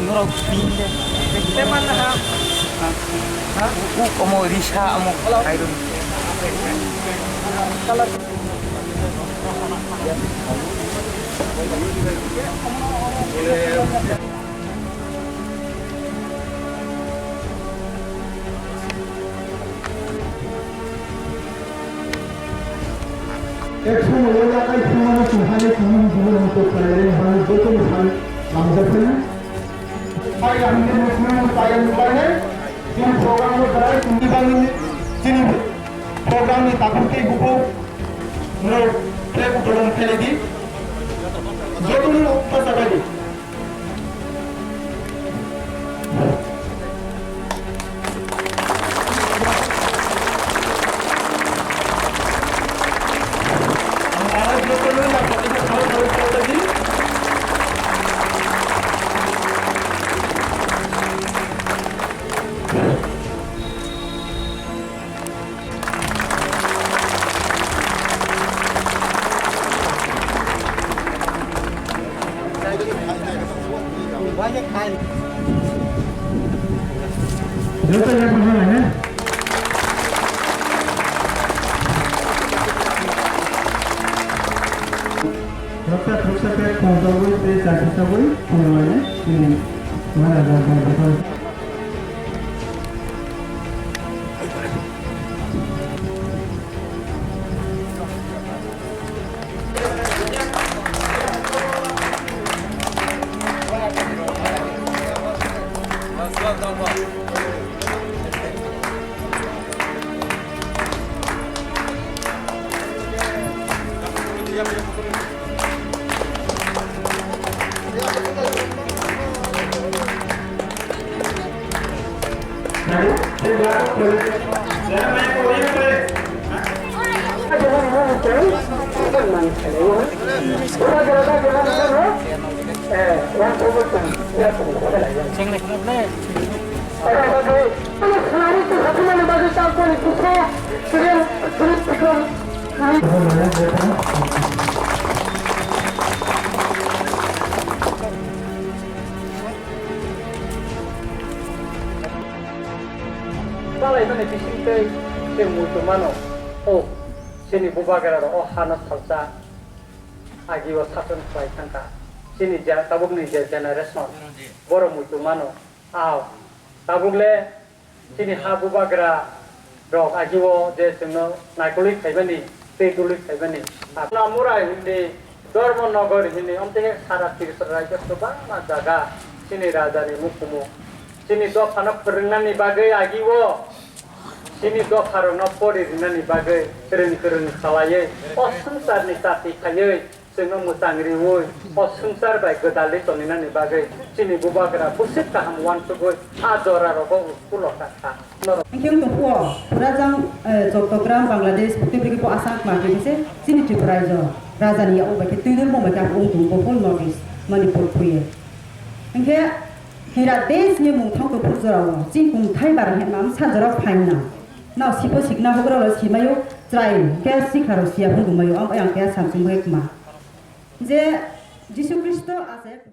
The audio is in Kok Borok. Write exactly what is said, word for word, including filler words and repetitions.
Norok pin de. Uk omo risa omo kairon. Ek somoio yakai thangmano chwng haino chwng buino muchung khlairwi hwnwi jotono sai lamjak phai. Hai lamjak phai, chini program no berai chini bagwi, chini program ni takhuk tei bukhuk no flag uttolan khlai di. Jotono no pachapai di. Joto ya, bujo na? Rokta thoksa khe khum togwi tei chakhi togwi khum mane chini Maharaja Bhagavatar. Chalaimani bisingtwi chwng muitu mano, o chini bubagra rok o hano salsa agi o sason khlai thangkha. Chini je tabukni je generation borok muitu mano, a tabuk le chini ha bubagra rok agi o je chwngno naikolwi khaimani tei dulwi khaimani. Namura hindi Dharmanagar hini, omtwi khe sara Tripura rajyo kwbangma jaga chini rajani mukumu. Chini dophano phwrwngnani bagwi agi o, chini dopharokno pori rinani bagwi kwrwng kwrwng khalaiwi, o swngcharni chati khaiwi, chwngno mwchang riwi, o swngchar bai gwdalwi toninani bagwi chini bubagra bwswk kaham uansugwi a jorarogo school-o kha kha. Hingke wng tongkho, Purajang, eh, Chottogram, Bangladesh, Bukitbriki po asang kma khe se chini Tripura rajyo rajani yago bai khe twidul bong bai khe wng tong bo whole North East Manipur phuye. Hingke hira desh ni mung thang to phur jora o chini kung thai bar he mam sa jora phaina. Nao sipo sikna hokro ro simayo chrai ke sikha ro siya phung mayo ang yang ke sam sung bai kma. Je Jisu Khristo ase